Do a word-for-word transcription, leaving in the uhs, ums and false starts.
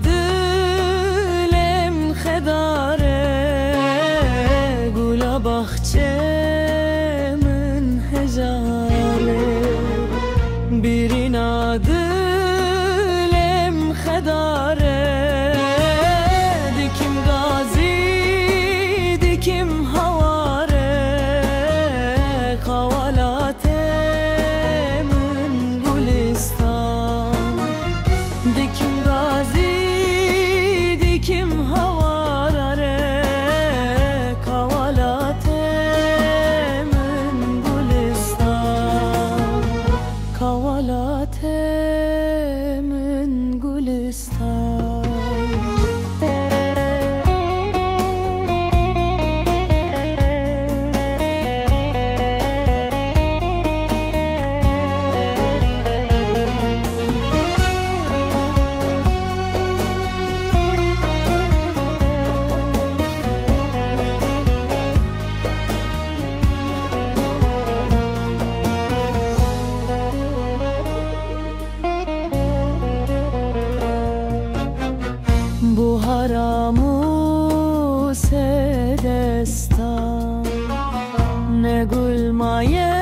Dilê min xedar e, gula baxçê min hejar e. Birîna dilê min xedar e, dikim gazî, dikim hawar e, xewalat Tê min gulistan, dikim gazî, dikim hawar e, xewalatê min gulistan, xewalatê min gulistan. Buhara Mûsê destan, ne gul maye